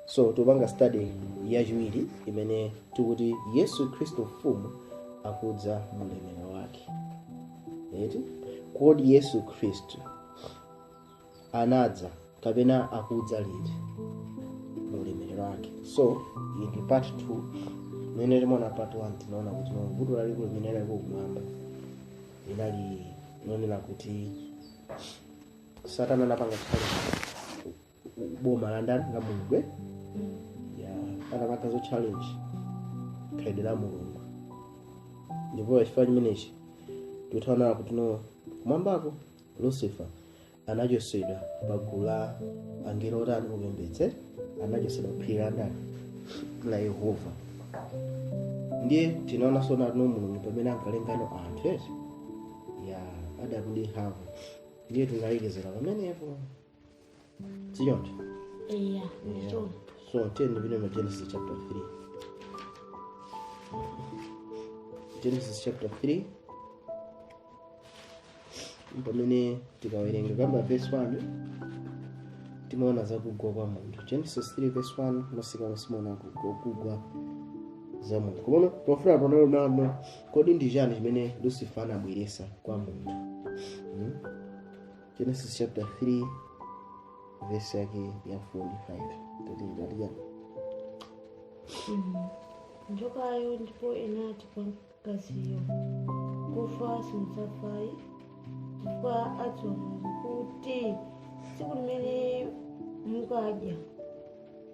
So tupanga study yachiwiri imene tikuti Yesu Khristu mfumu akudza mu ulemerero wake. Eti kodi Yesu Khristu anadza kapena akudza liti mu ulemerero wake? So iyi ndi part 2. Imene timaona part 1, tinaona kuti no, vuto lalikulu limene laliko kumwamba linali lonena kuti Satana anapanga challenge boma la ndani? La Mulungu, eh? Ya, anapanga zo challenge khalidwe la Mulungu, ndipo chifukwa chimenechi tikuona kuti no, kumwambako Lucifer anachosedwa pa gulu la angelo otani? Opembedza. Anachosedwa phiri la ndani? La Yehova. Ndiye tinaonanso nati no, Mulungu pamene ankalengano anthu, eti, ya Adamu ndi Hava, ndiye tinalekezera pamenepo, sichoncho? Eya. Yeah. Ndichoncho. So tiyeni tipite mu Genesis chapter 3. Genesis chapter 3, pamene tikawerenga kamba verse 1, timaona za kugwa kwa munthu. Genesis 3 verse 1 masika simaona kugwa za munthu. Komano pofuna panalo, kodi ndi chani chimene Lucifer anabweresa kwa munthu? Genesis chapter 3 verse yake ya 45 tati chani? Njokayo ndipo inati kwa mkaziyo, "Kufa simudzafayi, chifukwa adziwa Mulungu kuti tsiku limene mukadya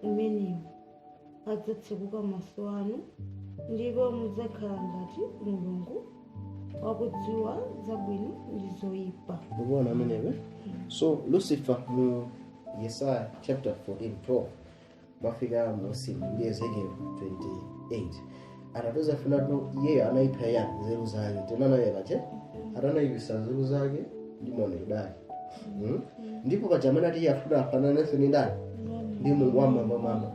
umenewo adzatsekuka maso anu, ndipo mudzakhala ngati Mulungu, wakudziwa zabwino ndi zoyipa." Mukuona amenewe? So Lucifer mu Yesaya chapter 14 12 mwafika musimu ndi Ezekiel 28 atatoza funatu iyeyo anayipha ya nzeru zake. Tinanaye pache atanayipisa nzeru zake ndi maonekedwe ake. Ndipo paja amene ati iye afuna afananenso ndi ndani? Ndi Mulungu wamwambamwamba.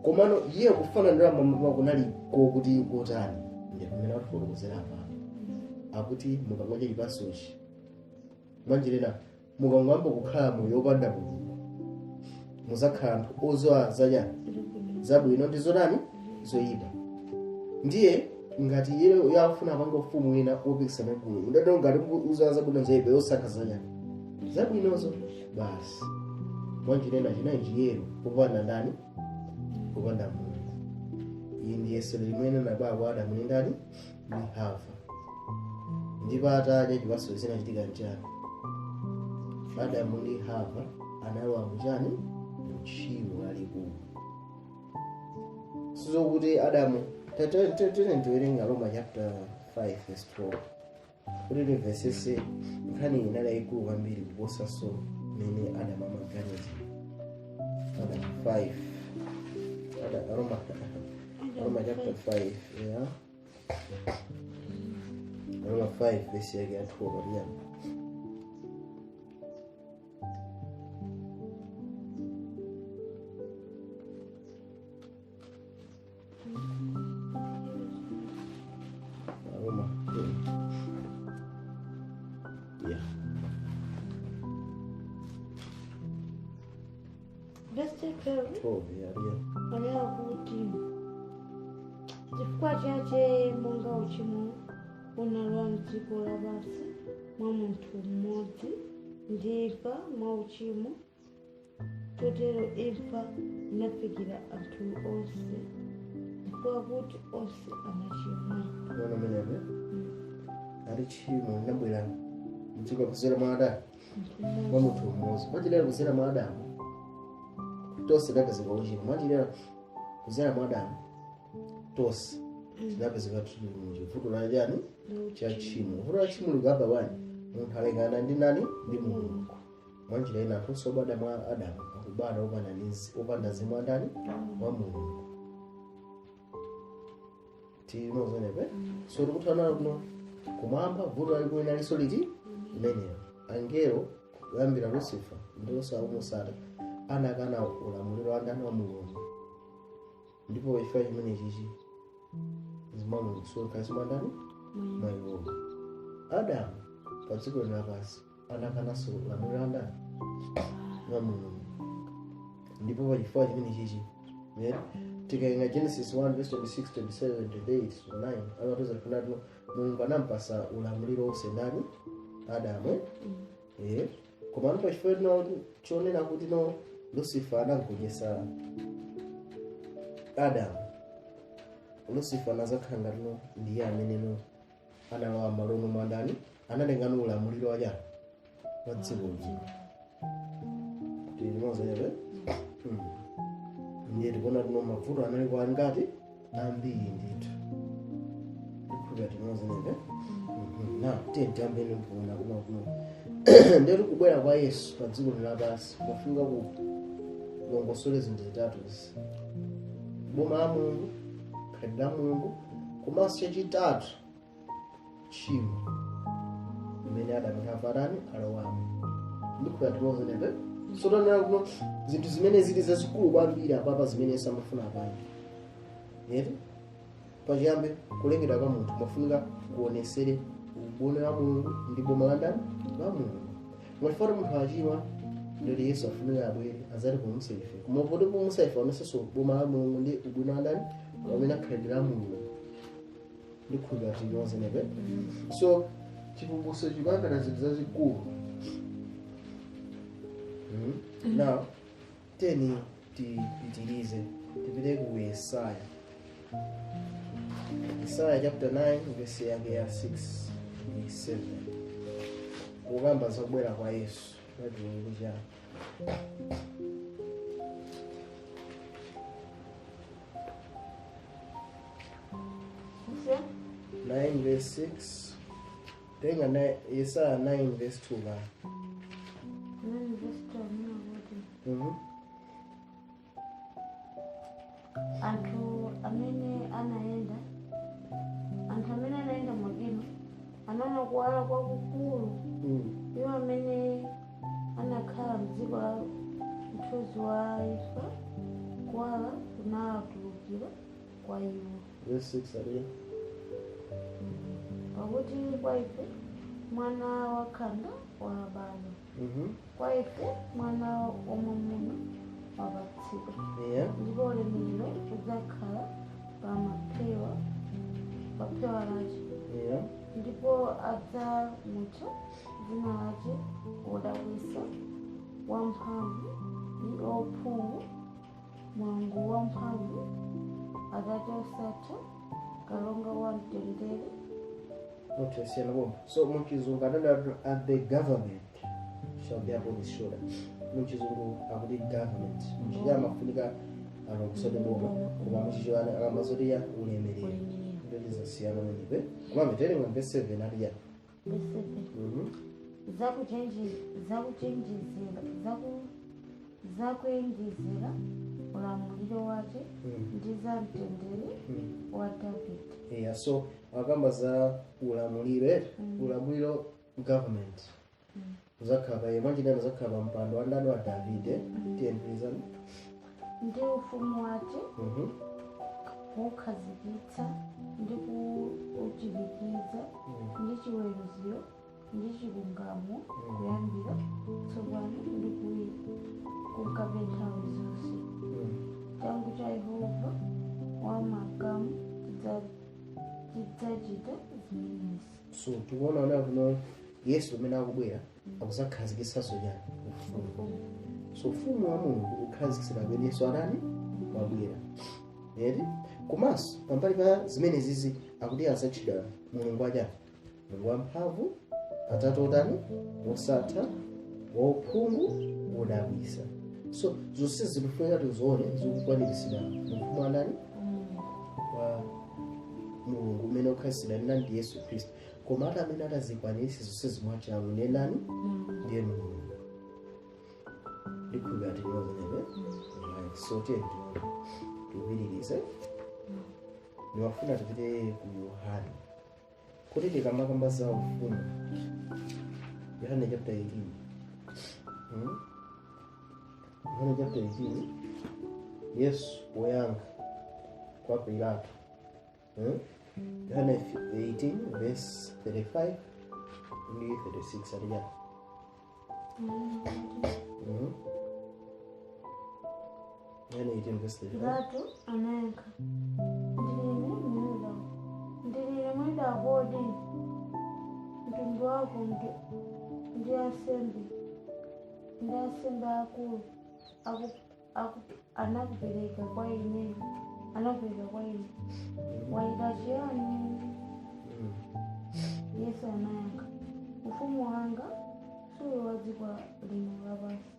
Komano iye kufanana ndi wamwambamwamba kunali kokuti kotani? Ndi pamene atifotokozera apa, akuti mukangodya chipatsochi, mwanjirena mukangoyamba kukhala moyo wopanda Mulungu, muzakhala anthu ozowa zachani? Zabwino ndi zotani? Zoyipa. Ndiye ngati iye yafuna apanga ufumu wina wopikisana ndi Mulungu, ndado ngati uzowa zabwino zoyipa, yosankha zachani? Zabwinozo basi. Mwanjirena chinayi chiyero popanda ndani? Popanda Mulungu. Iyi ndi yesero limene nabwera kwa Adamu ndi ndani? Ndi Hava. Ndipo atadya chipatso, zinachitika nchani? Adamu ndi Hava analowa muchani? Mutchimo lalikulu. Sizokuti Adamu, tene tiwerenga Roma chapter 5 verse 12 kuti timvesese nkhani inali yayikulu kwambiri kuposanso mmene Adamu amaganiza. Adamu 5, Roma chapter 5, yeah, Roma 5 verse yake ya 12, yeah. Roma, yeah. Verse 12. 12, yeah. Onera kuti, "Chifukwa chache monga uchimo unalowa mdziko lapansi mwa munthu mmodzi, ndi imfa mwa uchimo, chotero imfa inafikira anthu onse, chifukwa kuti onse anachimwa." Ona menepe ati tchimo linabwera mdziko kuzera mwa Adamu, mwa munthu mmodzi. Mwachilera kuzera mwa Adamu tonse tinapezeka uchimo. Mwachilera kuzera mwa Adamu tonse tinapezeka tili muchivuto la chani? Cha tchimo. Vuto la tchimo likuyamba bwanji? Munthu alekana ndi nani? Ndi Mulungu. Mwanjira ina anthu onse obadwa mwa Adamu akubadwa opanda mzimu wa ndani? Wa Mulungu. Tinozonepe. So tikuthaona kuno kumwamba vuto lalikulu linalinso liti? Limenelo. Angelo kuyambira Lucifer ndi osamusata anakana ulamuliro wa ndani? Wa Mulungu. Ndipo chifukwa chimene chichi mzimu wa Mulungu sunkhazi mwa ndani? Mwa iwowo. Adamu pa dziko lino lapansi anakananso ulamuliro wa ndani? Wa Mulungu. Ndipo pachifukwa chimene chichi Yeah? Tikainga Genesis 1 verse 26, 27, 28, 9 amatiuza funatu Mulungu anampasa ulamuliro wonse ndani? Adamu, eh? Eh. Koma ndipo chifukwa no chonena kuti no Lucifer anagonjetsa Adamu, Lucifer anazakhala ngati no ndiye amene no analowa m'malo mwa ndani, anatengano ulamuliro wachani, wa dziko lino. Tili? Ndiye tikuona tino mavuto analiko angati? Ambiri ndithu. Ndikhulupira tinozenepe na tiye tiyambeni kuona kuno kuno. Ndiye kubwera kwa Yesu pa dziko lapansi mafunika kulongosole zinthu zitatu izi: boma la Mulungu, khalidwe la Mulungu, komanso chachitatu tchimo imene Adamu ndi Hava adani alowamo. Ndikhulupira tinozenepe. So tanena kuno zinthu zimene zili zazikulu kwambiri apapa zimene Yesu amafuna apange yeti pachiyambi kulengedwa kwa munthu mafunika kuonesere ubwino wa Mulungu ndi boma la ndani? La Mulungu. Mwachifukwa munthu achimwa, ndoti Yesu afunika abwere azati pulumutsa ife. Koma poti pulumutsa ife, aonesenso boma la Mulungu ndi ubwino wa ndani, pamene akhalidwe la Mulungu. Ndikhulupira tinozenepe. So chipulumutso chikuyambira zinthu zazikulu. Now teni tipitirize, tipite ku Yesaya, Yesaya chapter 9 verse yake ya 6 ndi 7, kukamba zakubwera kwa Yesu. Baibulo chani? Ise? 9 verse 6. Tenga Yesaya 9 verse 2 la. 9 verse 2 kuti anthu amene anayenda, anthu amene anayenda mumdima anaona kuwala kwakukulu. Iwo amene anakhala mdziko la mthunzi wa imfa, kuwala kunawatulukira kwa iwo. Verse 6 aliya. Pakuti kwa ife mwana wakhanda wabadwa, kwa ife mwana wamwamuna wapatsidwa, ndipo ulemerero udzakhala pa mapewa, pa phewa lace, ndipo adzamutcha dzina lace Wodabwitsa, Wamphamvu ndi Uphungu, Mulungu Wamphamvu, Atate Osatha, Kalonga wa Mtendere. Okay, siyana bomba. So muchizungu anada, "And the government shall be upon his shoulder." Muchizungu akuti government, muchichewa amafunika alongosole boma, koma muchichewa akamazoti ya ulemerero. Ulemerero. Ndozasiyana menepe. Koma miterenga verse 7 aliya. Verse 7. Zakuchenjezera ulamuliro wace ndi za mtendere wa Davide. Yeah, so akamba za ulamuliro, eh? Ulamuliro, government, uzakhala pa mwanjinani, uzakhala pa mpando wa ndani? Wa Davide. Tiyembekezani. Ndi ufumu wace kuukhazikitsa ndi kuuchirikiza ndi chiweruziro ndi chilungamo kuyambira tsopano ndi kunkabe nthawi zonse. Changu cha Yehova wamakamu chidzachita zimenezi. So tikuona ona kuno Yesu amene akubwera akuzakhazikitsanso chani? Ufumu. So ufumu wa Mulungu ukhazikitsidwa pamene Yesu adani wabwera eti. Komanso pambali pa zimene zizi akuti azatchedwa Mulungu wachani? Mulungu wamphamvu, Atate otani? Wosatha, wauphungu, wodabwitsa. So zonse zikufunika tizione zikukwaniritsidwa mu ufumu wa ndani? Wa Mulungu umene ukhazikitsidwa ndi ndani? Ndi Yesu Khristu. Koma ati amene atazikwaniritsa zonse zimwachangu ndiye ndani? Ndiye Mulungu. Ndikhulupirira tinozenepe. Right, so tiye tiupitirize. Ndimafuna tipite ku Yohane kuti tikamakamba za ufumu, Yohane chapter 18. Yohane chapter 18, Yesu poyankha kwa Pilato. Yohane 18 verse 35 ndi 36 alija. Yohane 18 verse 35. Pilato anayankha, ndine Myuda kodi? Mtundu wako ndi ansembe akulu anakupereka kwa ine. Wachita chiyani? Yesu anayankha, ufumu wanga suli wa dziko lino lapansi.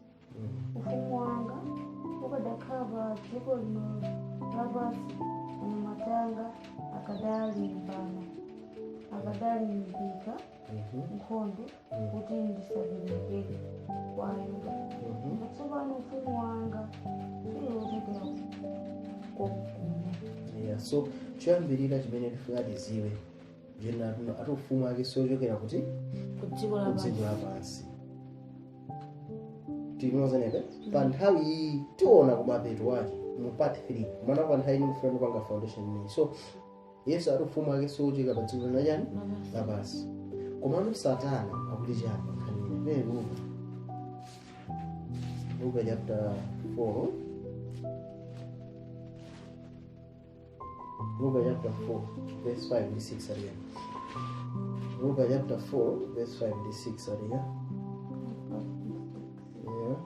Ufumu wanga ukadakhala pa dziko lino lapansi, anyamata anga akadalimbika nkhondo kuti ndisaperekedwe kwa Ayuda. Koma tsopano ufumu wanga suli wochokera konkuno. Yeah, so choyambirira chimene tifuna tiziwe jenatuno ati ufumu wake siochokera kuti Ku dziko lapansi. Dziko lapansi. Tinozenepe pa nthawi iyi tiona kumapeto wake mu part 3, kumana pa nthawi ini kufuna kupanga foundation imeneyi. So Yesu ati ufumu wake siochokera pa dziko lachani? Lapansi. Komano Satana akuti chani nkhani imene? Luka chapter 4, Luka chapter 4 verse 5 ndi 6 aliya. Luka chapter 4 verse 5 ndi 6 aliya. Yeah.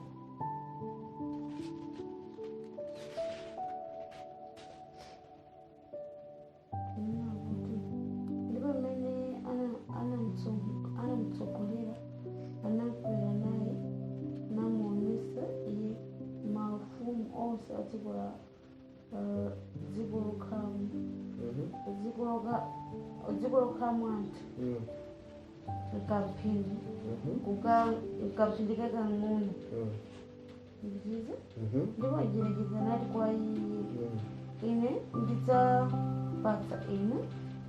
Ndipo mmene anamutsogolera, anakwera naye, namuonesa iye maufumu onse a dziko lokhalamo anthu mkamphindi kakang'ono. Nditize? Ndipo ajirekeza nati kwa iye, ine ndidzapatsa inu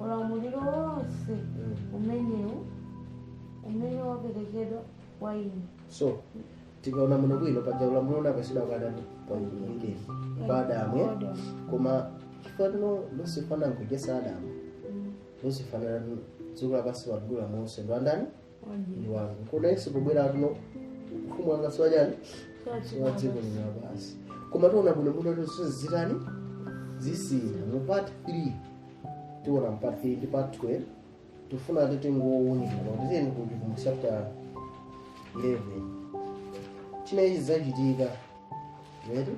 ulamuliro wonse umenewu umene waperekedwa kwa ine. So tikaona muno bwino paja ulamuliro unapasidwa kwa Adamu pa Eden, kwa Adamu, eh? Koma chifukwa tino Lucifer anangodyesa Adamu, Lucifer anati dziko lapansi wadula monse ndo andani? Ndi wangu. Koma Yesu pobwera tuno ufumu wanga siwachani? Siwa dziko lino lapansi. Koma tiona bwino bwino kuti zitani zisintha mu part 3. Tiona mu part 3 ndi part 12. Tifuna kuti tingowunikira pakuti tiyeni kuti mu chapter 11 chinechi chidzachitika, right?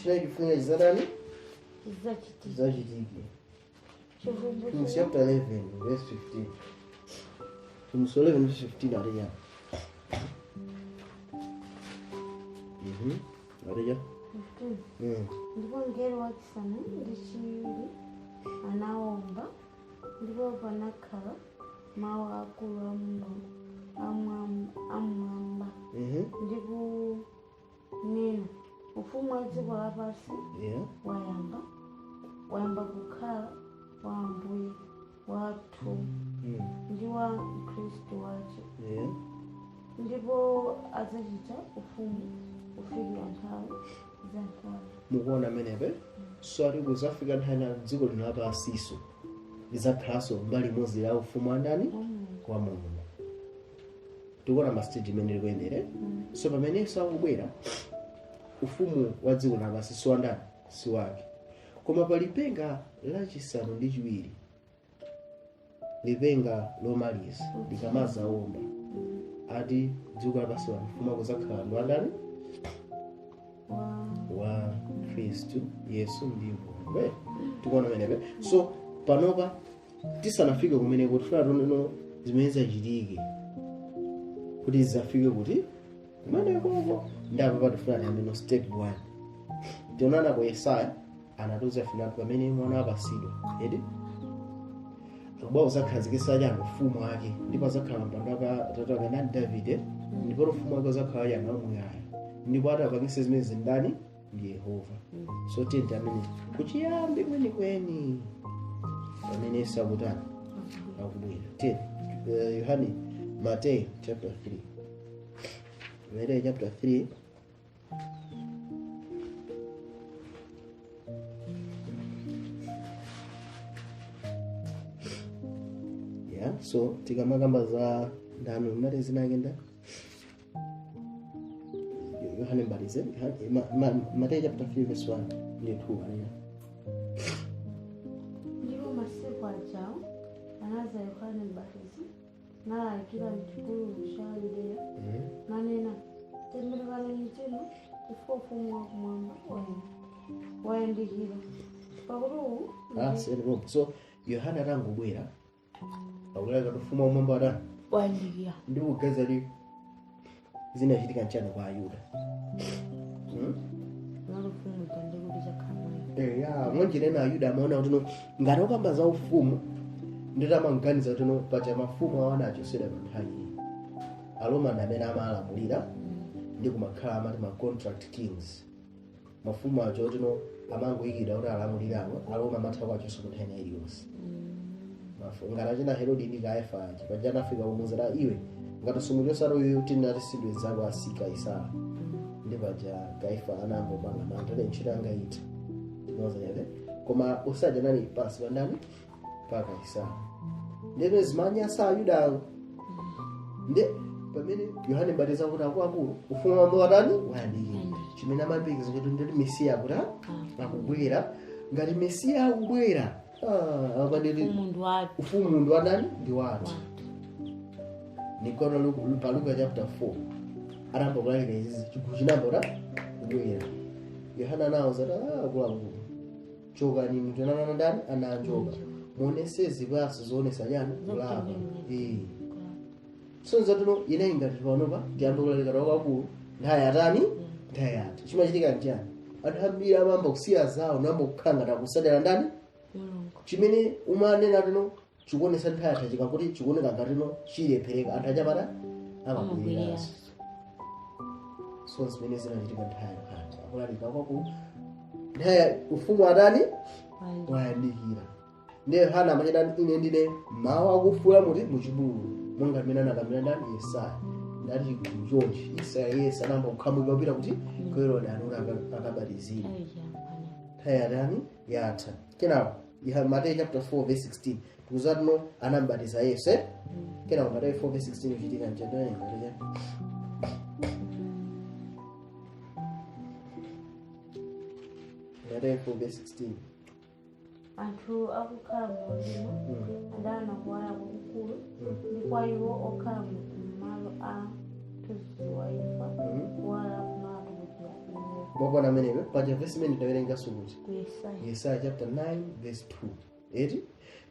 Chinechi chifunika chidzatani? Chidzachitika. Chidzachitike. Chivumbulutso Mu chapter 11 verse 15, Chivumbulutso 11 verse 15 aliya. Aliya. 15. Ndipo mngelo wachisanu ndi chiwiri anawomba, ndipo panakhala mawu akulu amwamba ndi kunena, ufumu wa dziko lapansi wayamba kukhala wa Ambuye wathu ndi wa Khristu wace, ndipo adzachita ufumu kufikira nthawi za nthawi. Mukuona amenepe? So ati kuzafika nthawi na dziko lino lapansiso lidzakhalanso mbali imodzi la ufumu wa ndani? Wa Mulungu. Tikuona ma stage imene likuyendere. So pamene Yesu akubwera, ufumu wa dziko lapansi si wa ndani? Si wake. Koma pa lipenga lachisanu ndi chiwiri, lipenga lomaliza likamazawomba, ati dziko lapansi ufumu akuzakhala ndi wa ndani? Wa Khristu Yesu ndi Mulungu. Tikuona pamenepe? So panopa tisanafike kumene kuti tifuna tioneno zimene zachitike kuti zafike kuti kumenekoko, ndi apa patifuna tiyambeno step 1. Tionana ku Yesaya anatiuza finatu pamene mwana apasidwa edi akubwa kuzakhazikitsa chani? Ufumu wake, ndipo azakhala mpando wake atate wake ndani? Davide. Ndipo ufumu wake uzakhala chani? Wamuyaya. Ndipo atapangitse zimene zindani? Ndi Yehova. So tiyeni amene kuchiyambi kwenikweni pamene Yesu akutani? Akubwera. Tiyeni Yohane, Mateyu chapter 3, Mateyu chapter 3. Yeah, so tikamakamba za ndani mnati zinakenda Yohane Mbatizi, Mateyu chapter 3 verse 1 ndi 2 alira. Ndipo masiku ajawo anaza Yohane Mbatizi nalalikira m'chipululu cha Yudeya, nanena, tembenukani mitima, chifukwa ufumu wakumwamba wayandikira. Pakuti uwu Ah, siyeni. So Yohane atangobwera akulalika ufumu wakumwamba watani? Wayandikira. Ndi kugaza li zinachitika nchani kwa Ayuda? Unali ufumu uja ndi kuti chakhala mwayo. Eya, mwanjira ena Ayuda amaona kuti no, ngati okamba za ufumu, nditamaganiza kuti no, paja mafumu awo anachosera pa nthawi iyi, Aroma ndi amene amalamulira ndi kumakhala amati ma contract kings. Mafumu acho kuti no, amangoyikidwa kuti alamulirawo, Aroma amatha kuwachosa ku nthawi ina iliyonse. Ngati achina Herodi ndi Kayafa aja, paja anafika kumuzera iwe ngati sumuchosaro uyu tinati sidwe zako asi Kaisara. Ndi paja Kaifa anambopanga mantha ntchito anga ita tinozeneve, koma usaja nali pasi pandani pa Kaisara. Ndene zimanyasa Ayudawo. Ndi pamene Yohane Mbatiza kuti akuluakulu, ufumu wambo watani? Wayandikira. Chimene amapikisa kuti nditi Mesiya akuti akubwera. Ngati Mesiya akubwera, apa nditi Ufumu ndi wathu. Ufumu ndi wadani? Ndi wathu. Nikaona pa Luka chapter 4 anayamba kulalika izizi, chigulu chinayamba kuti kubwera. Yohana anawo zati, "Ah, akuluakulu, chokani inu tonanana ndani ana anjoka, muonese zipatso zoonesa chani? Kulapa." Eh, so zatino ine ngati panopa ndiyambe kulalika kwakulu, nthawi yatani? Nthawi yathu. Chimachitika nchani? Anthu ambiri amayamba kusiya zawo nayamba kukhala ngati akusadera ndani? Mulungu. Chimene umanena tino chikuonesa nthawi yatha, chikakuti chikuoneka ngatino chilephereka, anthu achamata amabwereranso. So zimene zinachitika nthawi ya Yohane akulalika kwakulu, nthawi ufumu atani? Wayandikira. Ndiye Yohana amachita, "Ine ndine mawu akufuula muti muchipululu," monga mmene anakambira ndani? Yesaya. Ndati chigulu chonchi Isaya Yesu anayamba kukhamuka kupita kuti ku Yorodani kuti akabatizidwe. Nthawi yatani? Yatha. Kenako Mateyu chapter 4 verse 16 tikuzatino anambatiza Yesu, eh? Kenako Mateyu 4 verse 16 kuchitika mchandani Mateyu Mateyu 4 verse 16. Anthu akukhala mu mdima adaona kuwala kwakukulu, ndi kwa iwo okhala m'malo a mthunzi wa imfa kuwala kunawatulukira iwo. Mwakuona ameneyo paja verse imene ndawerenganso kuti Ku Yesaya. Yesaya chapter 9 verse 2, eti?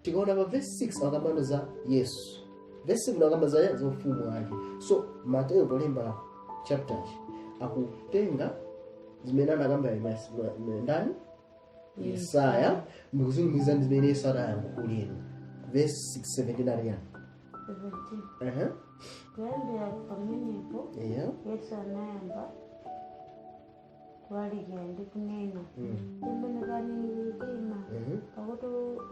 Tikaona pa verse 6 akambano za Yesu, verse 7 akamba za ufumu wake. So Mateyo polemba chapter akutenga zimene anakamba ndani? Yesaya, ndikuzilumikiza ndi zimene Yesu adayankhulira. Verse 6 17 ali yani? 17. Kuyambira pamenepo Yesu anayamba kulalikira ndi kunena, "Tembenukani mitima, pakuti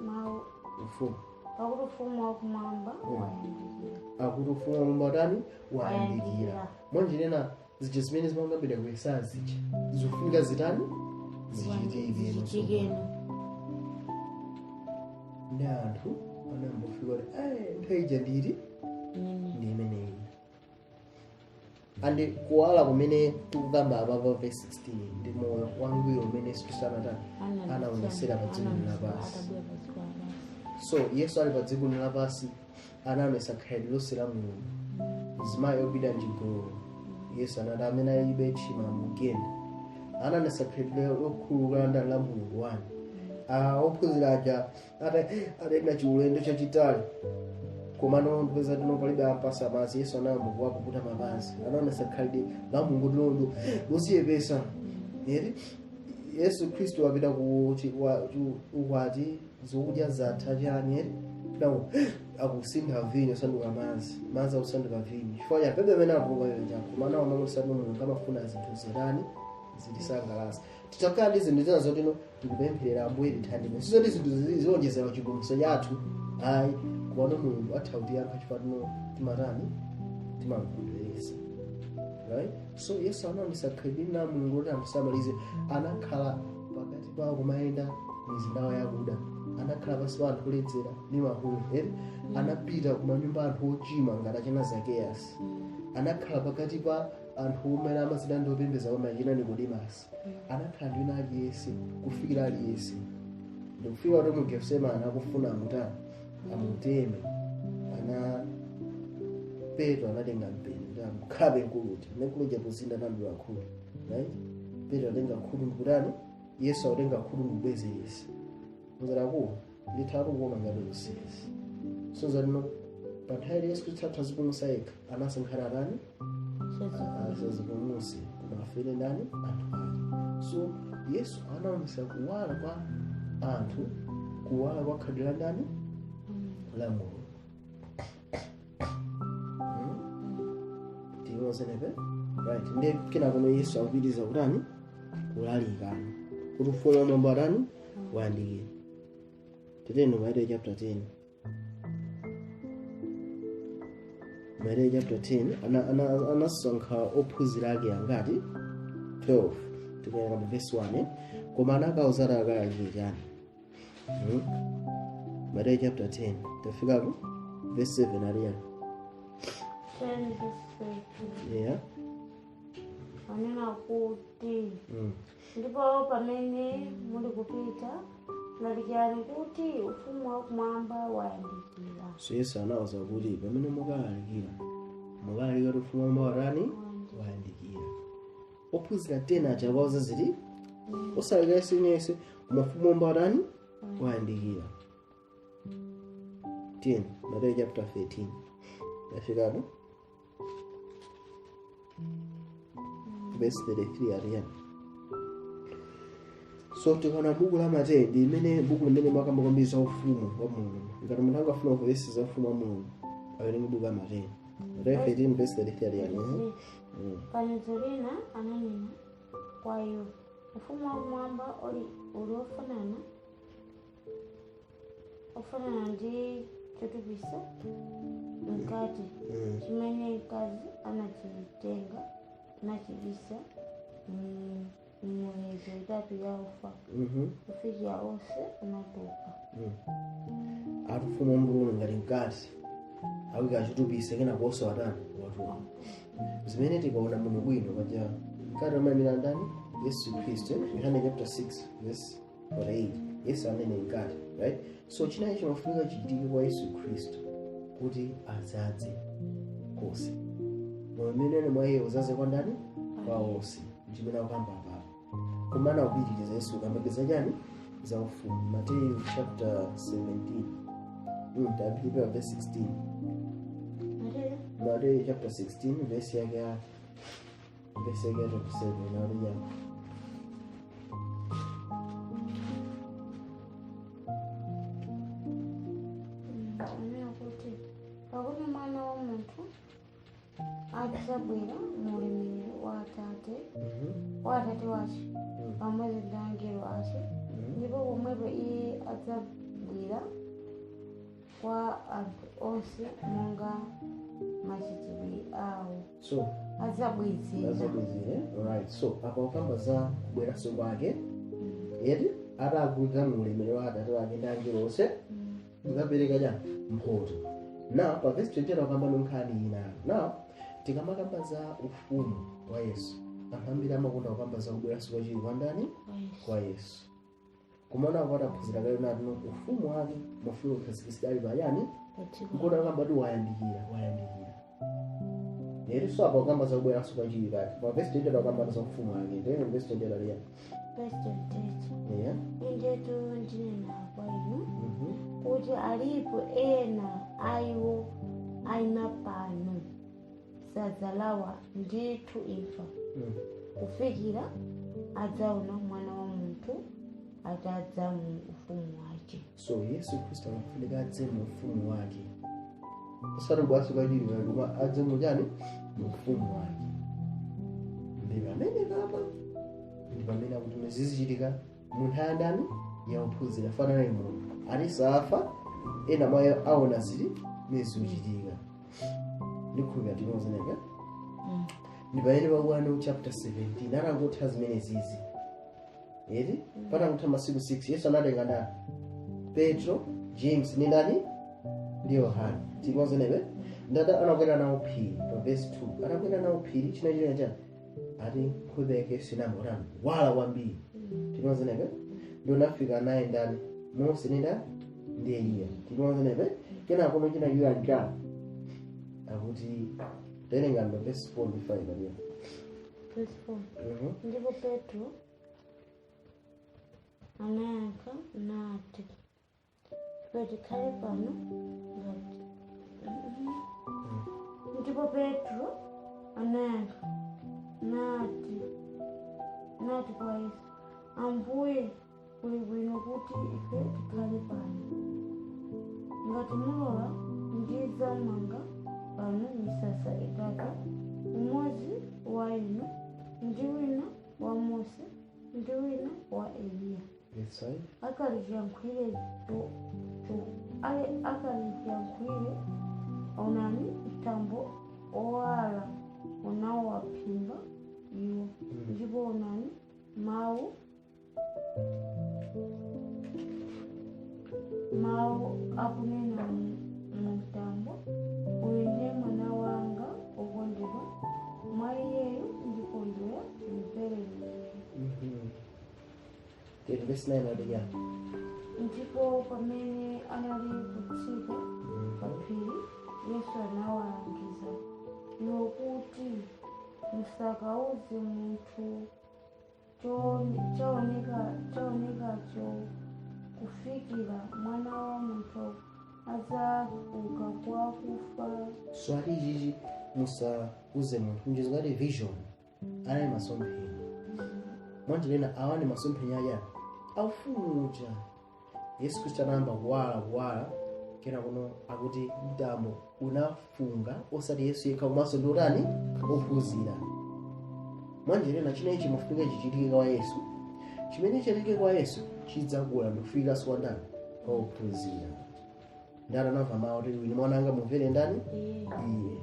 mawu ufumu pakuti ufumu wakumwamba wayandikira." Akuti ufumu wakumwamba watani? Wayandikira. Mwanjinena zija zimene zimangambira ku Yesaya zija zikufunika zitani? Zichitike. Zichitikeno. Ndi anthu anambofika kuti, "Eh, nthawi ija nditi Imene ndi imeneyi." Andi kuwala kumene tikukamba apa verse 16 ndi moyo wangwiro umene Yesu Khristu anatani? Anaonesera pa dziko lapansi. Atabwera pa dziko lapansi. So Yesu ali pa dziko lapansi anaonesa khalidwe lonse la Mulungu. Mzimayi ogwidwa mchigololo, Yesu anati amene alibe tchimo amugende. Anaonesa khalidwe lokhululuka ndani? La Mulungu wani. Ophunzira aja atayenda chiulendo chachitali, komano ndipeza tino palibe ampasa madzi, Yesu anayamba kuwapukuta mapazi. Anaonesa khalidwe la Mulungu tilondo losiyepesa eri. Yesu Khristu wapita ku ukwati, zokudya zatha chani eri, nawo akusintha vinyo sanduka madzi, madzi akusanduka vinyo. Chifukwa cha pebe amene atuluka cha komano amamosati Mulungu amafuna zinthu zitani? Zitisangalatsa. Titakhala ndi zinthu zina zotino tikupempherera Ambuye tithandize, sizoti zinthu zionjezera chipulumutso chathu ayi, komano Mulungu atha kutiyankha chifukwa tino timatani? Timamukondweresa, right? So Yesu anaonesa khalidwe la Mulungu kuti anthu samalize. Anakhala pakati pawo, kumayenda mizindawo yakuda, anakhala pansi pa anthu oledzera ndi mahule eri, anapita kumanyumba anthu ochimwa ngati achina Zakeyasi, anakhala pakati pa Anthu omwe amazida ndi opembedza kwambiri achina Nicodemus anakhala ndi wina aliyense kufikira aliyense ndikufika kuti mu Getsemani akufuna amutani, amuteme. Ana Petro anatenga mpeni kuti amukhape nkuluti, nkuluja pozinda nandula khutu, right? Petro atenga khutu ndikutani, Yesu akutenga khutu ndikubwezeresa muzarakuwa ndithatu kuona ngati zonsezi. So zatino pa nthawi Yesu Khristu atha zipulumutsa yekha, anasankhana atani? Asazipulumutse koma afere ndani? Anthu ake. So Yesu anaonesa kuwala kwa anthu, kuwala kwa khalidwe la ndani? La Mulungu. Tinozenepe, right? Ndiye kenakono Yesu akupitiriza kutani? Kulalikana kuti ufumu wa mwamba atani? Wayandikira. Titeno Mateyu chapter 10, Mateyu chapter 10, anasankha ophunzira ake angati? 12. Tikuwerenga pa verse 1, eh? Koma anakauza akalalikire chani? Mateyu chapter 10, tafikapo verse 7, aliyani? 10 verse 7. Yeah. Anena kuti, ndipo pamene muli kupita, lalikirani kuti ufumu wakumwamba wayandikira. So Yesu anawuza kuti pamene mukalalikira, mukalalikira kuti ufumu wamwamba watani? Wayandikira. Ophunzira 10 aja akauza ziti? Osalalikira Yesu yense, koma ufumu wamwamba watani? Wayandikira. 10, Mateyu chapter 13, tafikapo verse 33, aliyani? So tikaona buku la Mateyu ndi limene buku limene makamba kwambiri za ufumu wa Mulungu. Ngati munthu angafuna kumvetsa za ufumu wa Mulungu, awerenge buku la Mateyu. Mateyu 13 verse 33, aliyani? Fanizo lina ananena kwa iwo, ufumu wakumwamba uli ofanana ndi chotupisa mkate chimene mkazi anachitenga nachibisa miyezo itatu ya ufa kufikira onse unatupa. Ati ufumu wa Mulungu ngati mkate awika achitupise, kenako onse watani? Watupa. Zimene tikaona muno bwino paja, mkate umayimira ndani? Yesu Khristu. Yohane chapter 6 verse 48, Yesu amene mkate, right? So chinachi chimafunika chichitike kwa Yesu Khristu kuti azadze konse. Moyo umene mwa iye uzaze kwa ndani? Kwa onse. Chimene akukamba apapo, komana akupitiriza Yesu kukambakeza chani? Za ufumu. Mateyu chapter 17, tayambira verse 16. Mateyu. Mateyu chapter 16, verse yake ya 27 naona. Anena kuti, pakuti Mwana wa Munthu adzabwera mu ulemerero wa Atate wa Atate wace pamodzi ndi angelo ace, ndipo pomwepo iye adzabwera kwa anthu onse monga machitidwe awo. So adzabwezera. Azabwezere, right? So apa ukamba za kubweranso kwake yeti atagulika mu ulemerero wa Atate wake ndi angelo onse, ukapereka cha mphoto. Now pa verse 20 akamba nkhani ina. Now tikamakamba za ufumu wa Yesu, anthu ambiri amakonda kukamba za kubweranso kwachiwiri kwa ndani? Kwa Yesu. Kumaona kuti aphunzira kale nati ufumu wake mufika kukhazikitsidwa ali payani? Nkona akamba ti wayandikira, wayandikira. Yesu apa akamba za kubweranso kwachiwiri kwake. Pa verse 20 akamba za ufumu wake. Ndiye verse 20 aliya? Verse 28. Yeah. Indetu ndinena kwa inu kuti alipo ena aiwo aima pano sadzalawa ndithu imfa kufikira adzaona Mwana wa Munthu atadza mu ufumu wake. So Yesu Khristu amafunika adze mu ufumu wake, osati kubweranso kwachiwiri kwake, koma adze mu chani? Mu ufumu wake. Ndi pamene papa ndi pamene akuti zizichitika munthu ayandani yaophunzira fanana munthu ati safa, ena mwayo aona zili nezikuchitika. Ndikhulupira tinozeneka. Ndi pamene pakuwano chapter 17 atangotha zimene zizi eti, patangotha masiku 6, Yesu anatenga ndani? Petro, James ndi ndani? Ndi Yohane. Tinozenepe ndati anakwera nawo phiri pa verse 2 atakwera nawo phiri chinachitika chani ati nkhope yake Yesu inamotani wala kwambiri tinozenepe ndi unafika naye ndani Mose nenda ndi Eliya tinozenepe kena kuno chinachitika nchani akuti tawerenga pa verse 4 ndi 5 aliyo Verse 4. Ndipo Petro anayankha nati, ife tikhale pano ngati. Ndipo Petro anayankha nati kwa Yesu, Ambuye, kuli bwino kuti ife tikhale pano. Ngati mulola, ndidzamanga pano misasa itatu, umodzi wa inu, ndi wina wa Mose, ndi wina wa Eliya. Verse 5. Akali chiyankhwire, onani mtambo owala unawaphimba iwo, ndipo onani mawu akunena mu mtambo, uyu ndiye mwana wanga wokondedwa, mwa iyeyu ndikondwera, mvereni iye. Then verse 9 aliya. Ndipo pamene anali kutsika pa phiri, Yesu anawalangiza iwo kuti, musakauze munthu chaonekacho kufikira mwana wa munthu adzauka kwa akufa. So ati ichichi musauze munthu mchezo ngati vision anali masomphenya mwanjirena awa ni masomphenya aja aufumu uja. Yesu Khristu anayamba kuwala kuwala kena kuno akuti mtambo unafunga osati Yesu yekha komanso ndi utani ophunzira. Mwanjirena chinechi chimafunika chichitike kwa Yesu, chimene chitike kwa Yesu chidzakula ndikufikanso kwa ndani, kwa ophunzira. Ndani anamva mawu kuti uyu mwana anga, mumvere ndani? Iye.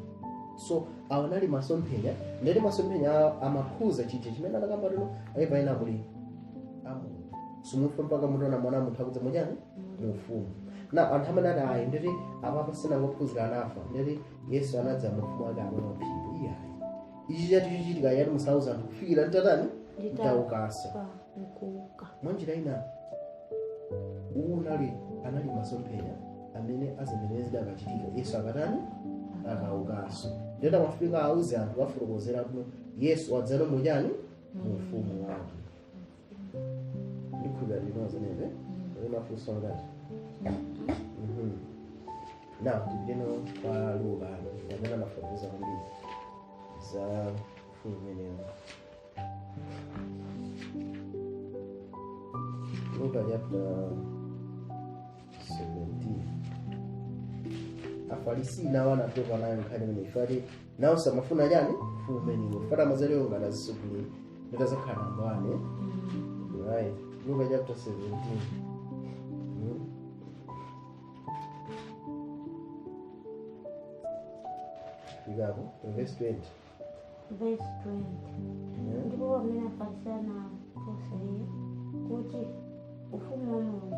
So awa anali masomphenya, ndeti masomphenya awa amakhuza chija chimene anakamba tuno ali paina kuli amu sumufa mpaka mutaona mwana munthu akudza muchani mu ufumu. Na anthu amene ati ayi ndeti apapa sinangophunzira anafa, ndeti Yesu anadza mu ufumu wake amene waphiri. Iyayi, ichi chati chichitika yati musauza anthu kufikira ntatani ntaukanso Pa nkuuka. Mwanjira ina uwu unali anali masomphenya amene azimene zidakachitika Yesu akatani akaukanso, ndiyoti amafika auze anthu afotokozera kuno Yesu wadzano muchani mu ufumu wake. Ndikhulupirira linozeneve limafunso ngati. Now tipiteno kwa Luka amene anafotokoza kwambiri za ufumu umenewo. Luka chapter 17. Afarisi nawo anatopa nayo nkhani imene ifati nawo samafuna chani ufumu umenewo fata amazaliwo ngati azisukulu nditazakhala namba 1. Right, Luka chapter 17. Fikapo verse 20. Verse 20. Ndipo pamene Afarisi anafunsa iye kuti ufumu wa Mulungu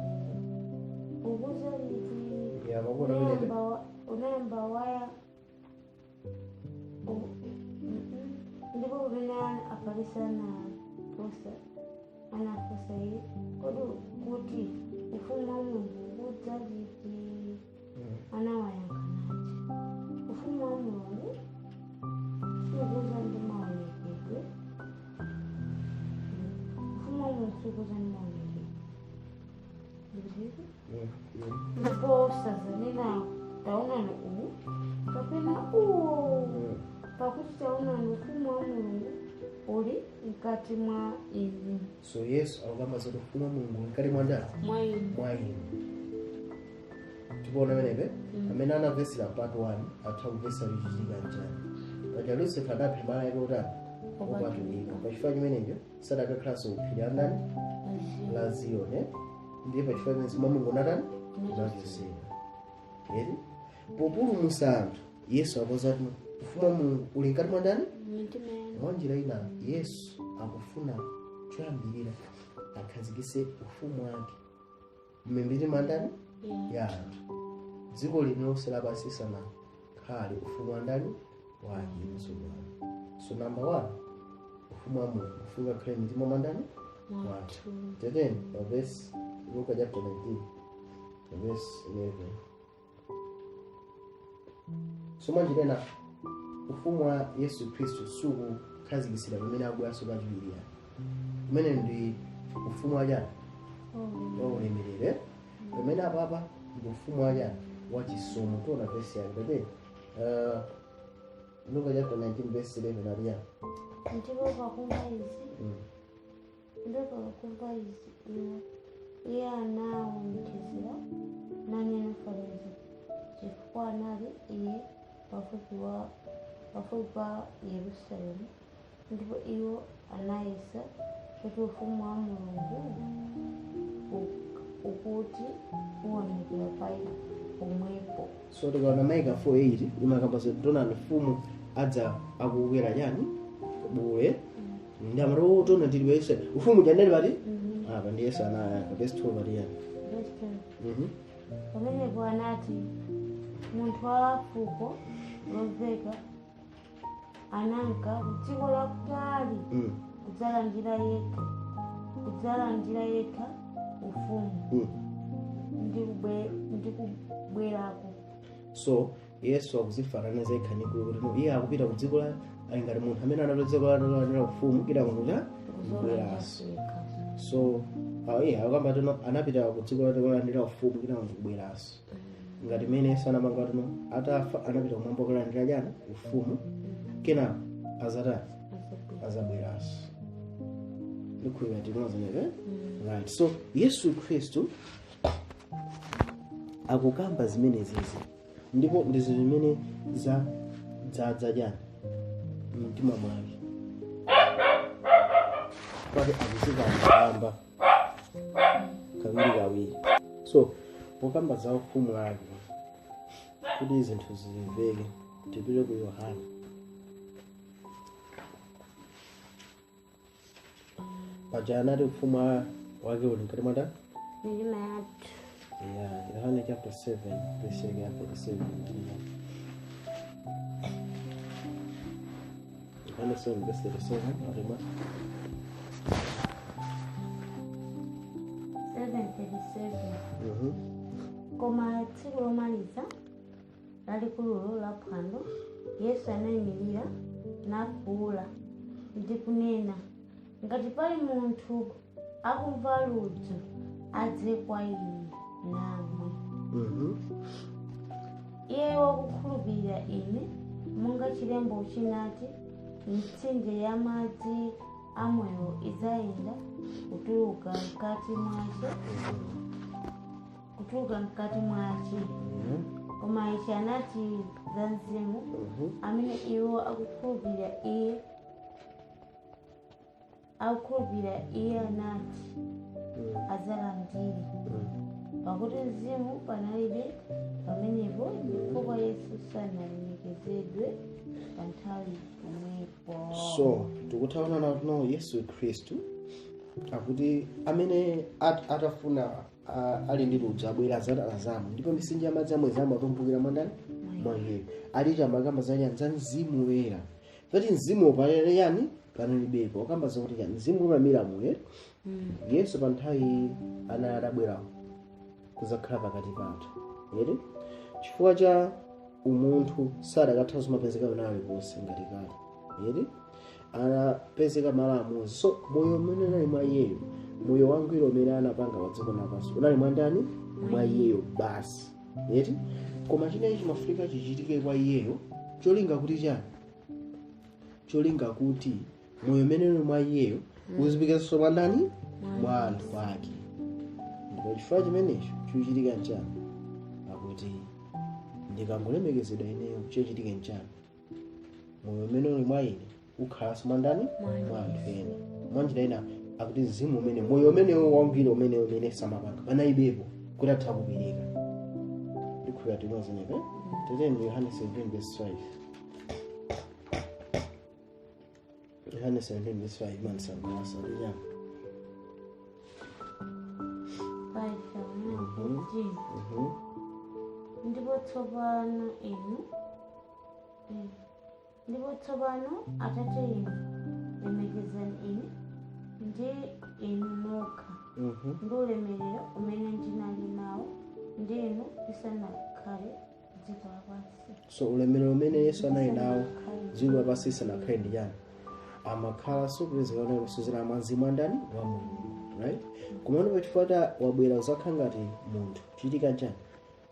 ukuza liti, Ya, makuona pamenepe. Unayamba waya Ndipo pamene Afarisi anafunsa iye kodi kuti ufumu wa Mulungu ukudza liti, anawayankha nati, ufumu wa Mulungu sukuza ndi maonekedwe, ufumu wa Mulungu sukuza ndi maonekedwe. Ndikuti ndipo sazanena taonani uwu kapena uwo, pakuti taonani ufumu wa Mulungu uli mkati mwa inu. So Yesu akukamba zoti ufumu wa Mulungu uli mkati mwa ndani? Mwa inu. Mwa inu. Tikuona pamenepe amene anavesera part 1 atha kuvesa lichitika njani paja Lucifer adapha malo ake otani opatulika. Pachifukwa chimenecho sadakakhalanso kuphiri andani la Ziyoni. Ndiye pachifukwa chimene mwa Mulungu unatani unachosera eri populumutsa anthu. Yesu akuwuza kuti ufumu wa Mulungu uli mkati mwa ndani? Mitima yanu. Mwa njira ina Yesu akufuna choyambirira akhazikitse ufumu wake m'mitima mwa ndani? Ya anthu. Dziko lino lonse lapansi sanakhale ufumu wa ndani? Wake tsopano. So number one, ufumu wa Mulungu ufunika ukhale mmitima mwandani? Mwathu. Teteni pa verse, Luka chapter 19 verse 11. So mwanjirena ufumu wa Yesu Khristu sukukhazikitsidwa pamene abweranso kachiwiri, umene ndi ufumu wachani? Wa ulemerero. Pamene apapa ndi ufumu wachani? Wachisomo. Tiona verse yake tete, Luka chapter 19 verse 11 aliya. Ndipo pakumva izi, ndipo pakumva izi iwo, iye anawonjezera nanena fanizo, chifukwa anali iye pafupi pa Yerusalemu, ndipo iwo anayesa kuti ufumu wa Mulungu ukuti uwonekera pa pomwepo. So tikaona Mika 4:8 imakamba zoti tonani mfumu adza akukwera chani? Bule. Ndi amati, "Oh, tona tili Yesu ufumu jandali pati apa?" Ndi Yesu anayaka. Verse 12 pati yani? Verse 12. Pamenepo anati, munthu wa fuko lomveka ananka ku dziko lakutali kudzalandira yekha ufumu ndi kubwerako. So Yesu akuzifananiza yekha ndi kuti no, iye akupita ku dziko la, ali ngati munthu amene anatola dziko lalandira ufumu kida kuja kubweranso. So iye akamba tino anapita ku dziko lalandira ufumu kida kubweranso, ngati mmene Yesu anamanga tino atafa anapita kumwamba kulandira chani? Ufumu. Kenako azatani? Azabweranso. Ndikhulupirira tinozeneve, right? So Yesu Khristu akukamba zimene zizi, ndipo ndi zimene za dzadza chani mtima mwake, pati akuzikamba kawiri kawiri. So pokamba za ufumu wake, kuti zinthu zimveke, tipite ku Yohana. Paja anati ufumu wake uli mkati mwata mitima yathu. Yeah, Yohana chapter 7 verse yake ya 37. Yohana 7 verse 37 arima. 7:37. Koma tsiku lomaliza lalikululo la phwando, Yesu anayimirira nafuwula ndi kunena, "Ngati pali munthu akumva ludzu, adze kwa ine namwe. Iye wakukhulupirira ine, monga chilembo chinati, mitsinje ya madzi amoyo idzayenda kutuluka mkati mwace, kutuluka mkati mwace." Koma ichi anati za Mzimu, amene iwo akukhulupirira iye anati adzalandire, pakuti Mzimu panalibe pamenepo, chifukwa Yesu sanalemekezedwe pa nthawi pomwepo. So tikuthaona nawo Yesu Khristu akuti amene atafuna ali ndi ludzu abwera azati azamwe, ndipo mitsinje ya madzi amwe zamatumbukira mwandani? Mwa iye. Ali amakamba zachani? Za Mzimu Woyera. Pati Mzimu panali yani? Panalibepo. Akamba zakuti yani? Mzimu umamira muye. Yesu pa nthawi anali atabwera kuzakhala pakati pathu ere, chifukwa cha umunthu sadakatha zimapezeka pena aliponse ngati kale ere, anapezeka malo amodzi. So moyo umene unali mwa iyeyo, moyo wangwiro umene anapanga pa dziko lapansi, unali mwa ndani? Mwa iyeyo basi eti. Koma chinechi chimafunika chichitike kwa iyeyo, cholinga kuti chani? Cholinga kuti moyo umene uli mwa iyeyo uzipikenso mwa ndani? Mwa anthu ake. Ndipo chifukwa chimenecho chikuchitika nchani? Akuti ndikangolemekezedwa ineyo, chochitika nchani? Moyo umene uli mwa ine ukhalanso mwa ndani? Mwa anthu ena. Mwanjira ina akuti mzimu umene, moyo umenewo wangwiro umene samapanga panalibepo kuti atha kupereka. Ndikhulupirira tinozenepe. Teteni Yohane 17 verse 5. Yohane 17 verse 5 mandisangalasa ndichani? 5. 15. Ndipo tsopano inu Ndipo tsopano Atate inu, lemekezani ine ndi inu nokha ndi ulemerero umene ndinali nawo ndi inu lisanakhale dziko lapansi. So ulemerero umene Yesu anali nawo dziko lapansi lisanakhale ndi chani? Amakhala sopezeka kusuzira mzimu andani? Wa Mulungu, right? Komano pachifukwa wabwera kuzakhala ngati munthu, chitika chani?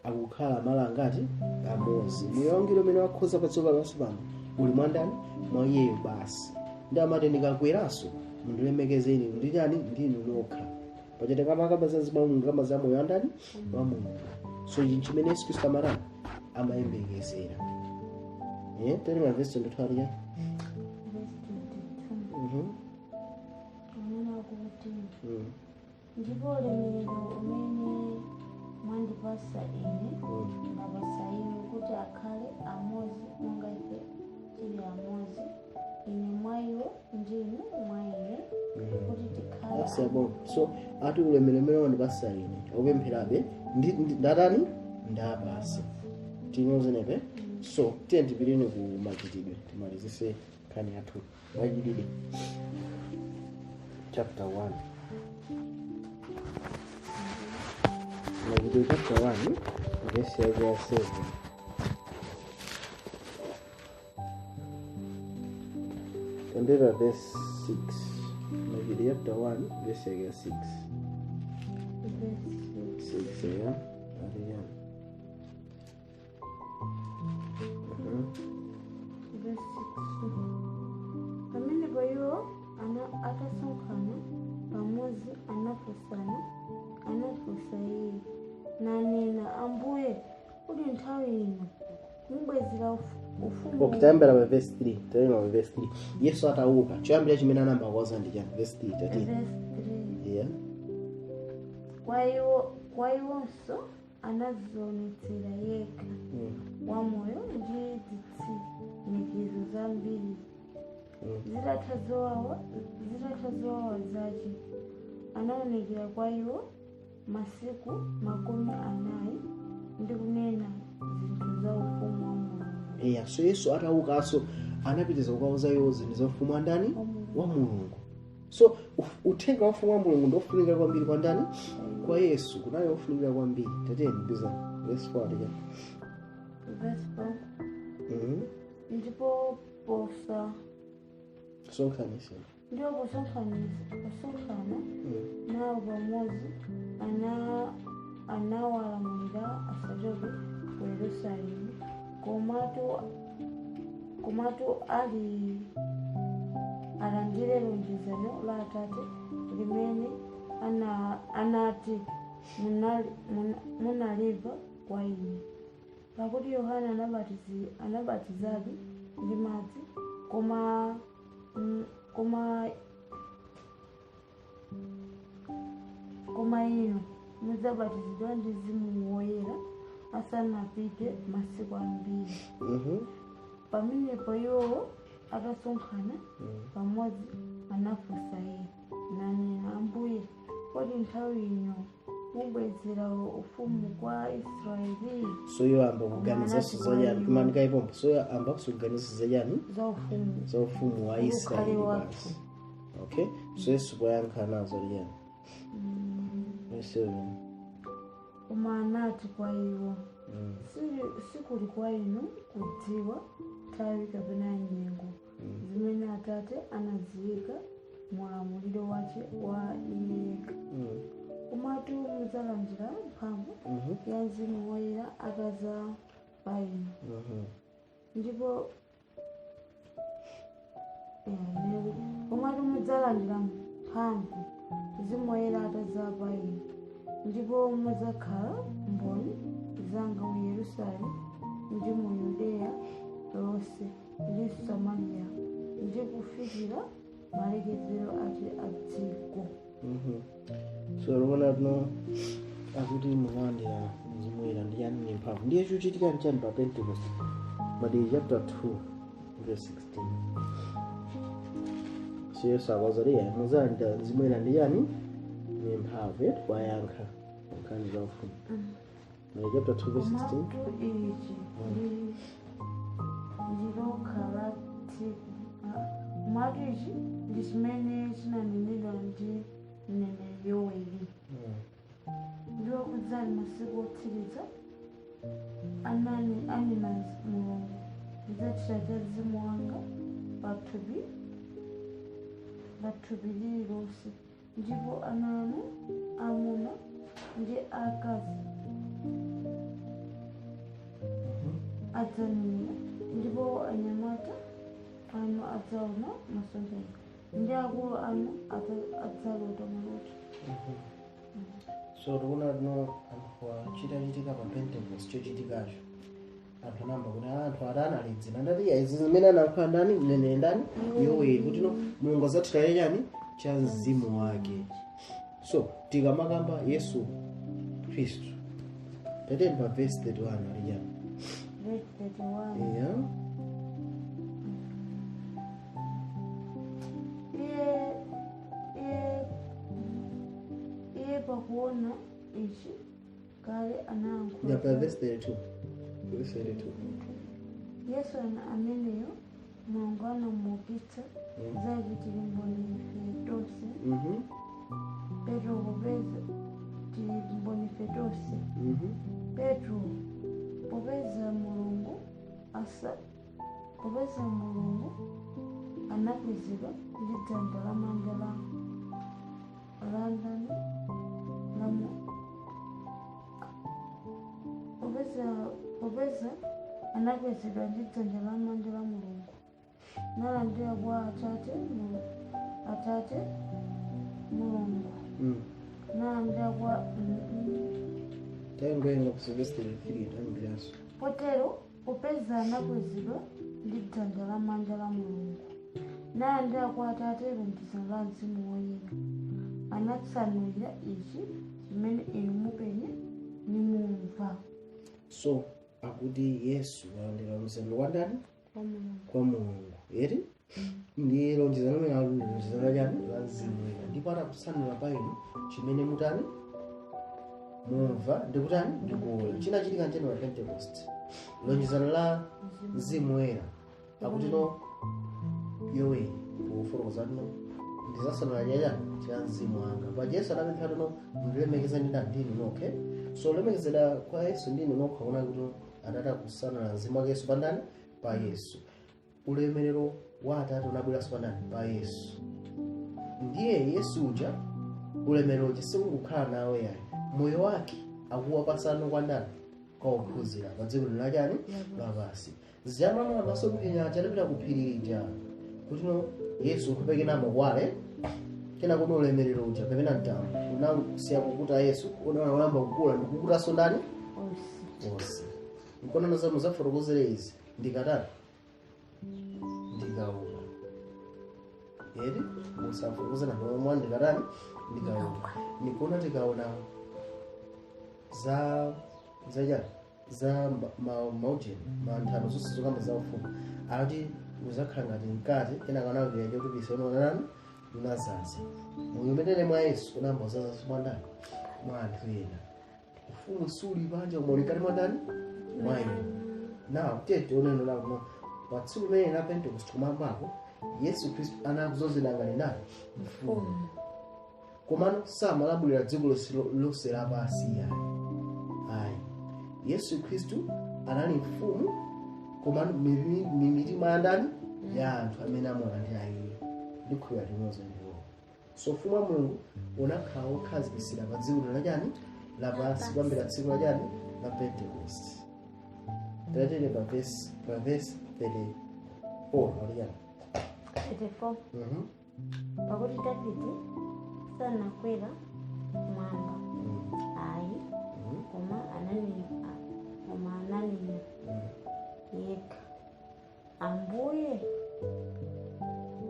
Akukhala malo angati? Amodzi. Moyo wangwiro umene wakhoza pa dziko lapansi pano uli mwandani? Mwa iyeyo basi. Ndi amati, "Ndikakweranso mundilemekezeni ndi chani? Ndinu nokha." Pachete kamakamba za mzimu wa Mulungu, kamba za moyo wandani? Wa Mulungu. So ichi chimene Yesu Khristu amatani? Amayembekezera. Teri ma verse 22 aliya. Verse 22 unena kuti, "Ndipo ulemerero umene mwandipasa ine ndapasa iwo, kuti akhale amodzi monga ife tili amodzi, ine mwa iwo ndi inu mwa ine, kuti tikhale." Asiyabo. So ati ulemerero umene wandipasa ine, akupempherabe, ndatani? Ndapasa tinozenepe. So tiye tipiteni ku Machitidwe, timalizise nkhani yathu. Machitidwe chapter 1, Machitidwe chapter 1 verse yake ya 7. Tandera verse 6, Machitidwe chapter 1 verse yake ya 6. Verse 6, yeah. Ariya. Verse 6: Pamenepo iwo atasonkhana pamodzi anafunsa iye nanena, "Ambuye, kuti nthawi ino mubwezera ufumu?" Okay, tayambira pa verse 3, tayambira pa verse 3. Yesu atauka, choyambira chimene anamba kuwaza ndi chani? Verse 3 tati. Verse 3. Yeah. Kwa iwonso anadzionetsera yekha wamoyo ndi zitsimikizo zambiri. Zitatha zowawa zace anaonekera kwa iwo masiku 40 ndi kunena zinthu za ufumu wa Mulungu. Yeah, so Yesu ataukanso anapitiriza kukauza iwo zinthu za ufumu wa ndani? Wa Mulungu. So uthenga wa ufumu wa Mulungu ndofunikira kwambiri kwa ndani? Kwa Yesu kunali ofunikira kwambiri. Tateni biza verse 4 tija. Verse 4. Ndipo posa Sonkhanisa. Ndipo posonkhana nawo pamodzi anawalamulira asachoke ku Yerusalemu, komatu ali alandire lonjezano la Atate limene anati, "Munalimva kwa ine. Pakuti Yohana anabatizadi ndi madzi, koma inu mudzabatizidwa ndi Mzimu Woyera asanapite masiku ambiri." Pamenepo iwowo atasonkhana pamodzi anafunsa iye nanena, "Ambuye, kodi nthawi ino mubwezera ufumu kwa Israeli?" So iwo amba kuganizanso zachani? Kumanika ipompo. So iwo amba kuganiza zachani? Za ufumu. Za ufumu wa Israeli. Ukhale wathu. Basi, okay. So Yesu poyankha nazo liyani? Verse 7. Koma anati kwa iwo, "Sikuli kwa inu kudziwa nthawi kapena nyengo zimene Atate anaziyika mulamuliro wace wa iye yekha. Komatu mudzalandira mphamvu ya Mzimu Woyera atadza pa inu, ndipo komatu mudzalandira mphamvu Mzimu Woyera atadza pa inu, ndipo mudzakhala mboni zanga mu Yerusalemu ndi mu Yudeya lonse ndi Samariya ndi kufikira malekezero ake a dziko." So likuona tuno akuti muzalandira Mzimu Woyera ndi chani? Ni mphamvu. Ndiye chochitika nchani pa Pentecost? Machitidwe chapter 2 verse 16. So Yesu akwazaliya, muzalandira Mzimu Woyera ndi chani? Ni mphamvu. Yetu kwayankha nkhani za ufumu. Machitidwe chapter 2 verse 16. Komatu ichi ndi lokha tsiku Komatu ichi ndi chimene chinanenedwa ndi mneneri Yoweli. Ndipo kudzali masiku otsiriza, anena Mulungu, ndidzathira cha mzimu wanga pathupi lililonse, ndipo ana anu amuna ndi akazi adzanenera, ndipo anyamata anu adzaona masomphenya, ndi akulu anu adzalota maloto. So tikuona tino anthu achitachitika pa Pentecost, chochitikacho anthu anamba kuti anthu atani, aledzera. Ndati ya izi zimene anayankhula ndani? Mneneri ndani? Yoweli, kuti no Mulungu adzathira chani? Cha mzimu wake. So tikamakamba Yesu Khristu, tateni pa verse 31 ali chani? Verse 31. Yeah. Iye pakuona ichi kale anayankhula. Yeah, pa verse 32, verse 32. Yesu ameneyo Mulungu anamuukitsa, zake tili mboni ife tonse. Petro, popeza tili mboni ife tonse. Petro, popeza Mulungu anakwezedwa ndi dzanja lamanja la ndani popeza anakwezedwa ndi dzanja lamanja la Mulungu, nalandira kwa Atate Mulungu, nalandira kwa Taingoyenga ku verse 33, tayambiranso. Potero popeza anakwezedwa ndi dzanja lamanja la Mulungu, nalandira kwa Atate lonjezo la Mzimu Woyera, anatsanulira ichi chimene inu mupenya nimumva. So akuti Yesu walandira lonjezano kwa ndani? Kwa Mulungu. Kwa Mulungu, eti? Ndiye lonjezano limene ali lonjezano lachani? La Mzimu Woyera. Ndipo atakutsanula pa inu chimene mutani, mumva ndikutani, ndikuona. Chinachitika ncheni pa Pentecost? Lonjezano la Mzimu Woyera. Akuti no Yoweli kufotokoza tino ndidzasanula chachani? Cha mzimu wanga. Pa Yesu anapempha tino mundilemekeze ndi ndani? Ndinu nokha. So kulemekezera kwa Yesu ndinu nokha kuna kuti Atate akusanula mzimu wake Yesu pandani? Pa Yesu. Ulemerero wa Atate unabweranso pandani? Pa Yesu. Ndiye Yesu uja ulemerero uja sikukukhala nawe yayi, moyo wake akuwapasano kwa ndani? Kwa ophunzira pa dziko lino lachani? Lapansi. Ziyamana masomphenya achatapita ku phiri lija kuti no Yesu nkhope kenamo kwale kena kuti ulemerero uja kapena mtambo unasiya kukuta Yesu, unayamba kukula ndikukutanso ndani? Onse. Onse. Nkonano za muzafotokozere izi ndikatani, ndikauka, eri musafotokozera nomwe ndikatani, ndikauka. Nikuona tikaona za zachani, za maujeni manthano zonse zokamba za ufumu, akuti uzakhala ngati mkate kenaka unawikira chotupisa unaonani unazaza moyo umene mwa Yesu unamba uzazaso mwa ndani? Mwa anthu ena. Ufumu suli panja, koma uli mkati mwa ndani? Mwa inu. Now tiye tioneno lakuno pa tsiku limene la Pentecost kumwambako Yesu Khristu anakuzozedwa ngati ndani? Mfumu. Komano samalamulira dziko lonse lapansi yayi, ayi. Yesu Khristu anali mfumu, komano mitima ya ndani? Ya anthu amene amulandira iye ndikhulupirira limodzi ndiwo. So ufumu wa Mulungu unakhala wokhazikitsidwa pa dziko lachani? Lapansi, kuyambira tsiku lachani? La Pentecost. Tatere pa verse 34 aliyani? 34. Pakuti Davide sanakwera kumwamba ayi, koma ananena yekha Ambuye,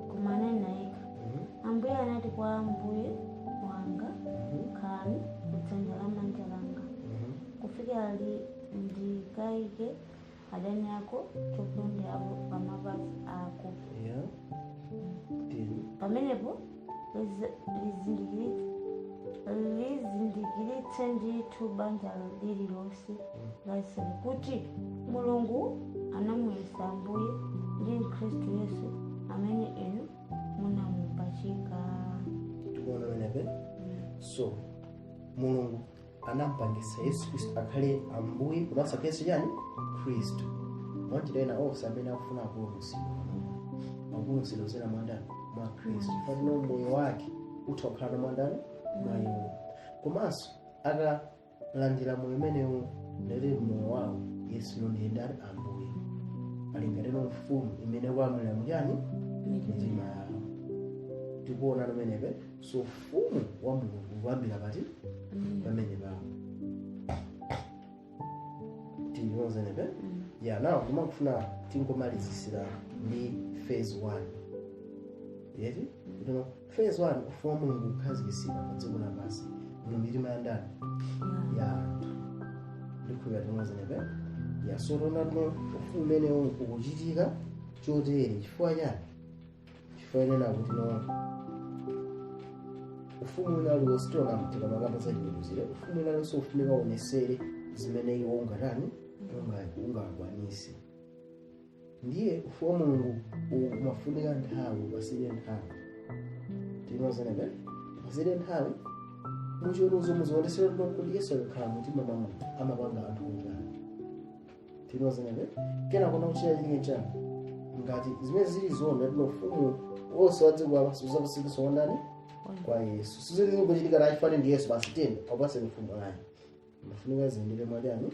koma ananena yekha, Ambuye anati kwa Ambuye wanga, khalani kudzanja lamanja langa, kufikira ndikayike adani ako choponderapo pamapazi ako. Yeah. Tini. Pamenepo lizindikiritse ndithu banja lililonse la Israeli kuti Mulungu anamuyesa Ambuye Ndi Khristu Yesu amene inu munamupachika. Tikuona menepe. So Mulungu anampangisa Yesu Khristu akhale Ambuye komanso akhalenso chani? Khristu. Mwanjira ina, onse amene akufuna kupulumutsidwa akupulumutsidwa kudzera mwa ndani? Mwa Khristu. Fatino moyo wake utha kukhala mwa ndani? Mwa iwo. Komanso akalandira moyo umenewo, ndati moyo wawo Yesu ndiye ndani? Ambuye. Ali ngateno mfumu imene kulamulira muchani? Mitima yawo. Tikuona pamenepe. So ufumu wa Mulungu kuyambira pati? Pamene pawo. Tikuozenepe. Yeah, now ndimakufuna tingomalizisira ndi phase 1 yeti. Kuno phase 1, ufumu wa Mulungu kukhazikitsidwa pa dziko lapansi mu mitima ya ndani? Ya anthu. Ndikhulupira timozenepe. Yeah, so tona tuno ufumu umenewu ukuchitika chotere. Chifukwa chani? Chifukwa inena kuti no, ufumu wina uliwonse, tiona tikamakamba za chiweruziro, ufumu wina uliwonse ufunika uonesere zimene iwo ungatani, ungakwanise. Ndiye ufumu wa Mulungu umafunika nthawi, upasire nthawi. Tinozenepe, upasire nthawi muchiweruzo, muzionesere kuti Yesu akakhala mutima mwa munthu amapanga anthu utani. Tinozenepe. Kena kona kuchita chilike chani ngati zimene zili zona tino ufumu wonse wa dziko lapansi uzapasidwanso kwa ndani? Kwa Yesu. Sizingochitika nachifani ndi Yesu basi, teni akupaseni ufumu ayi. Mafunika ziyendere mwachani?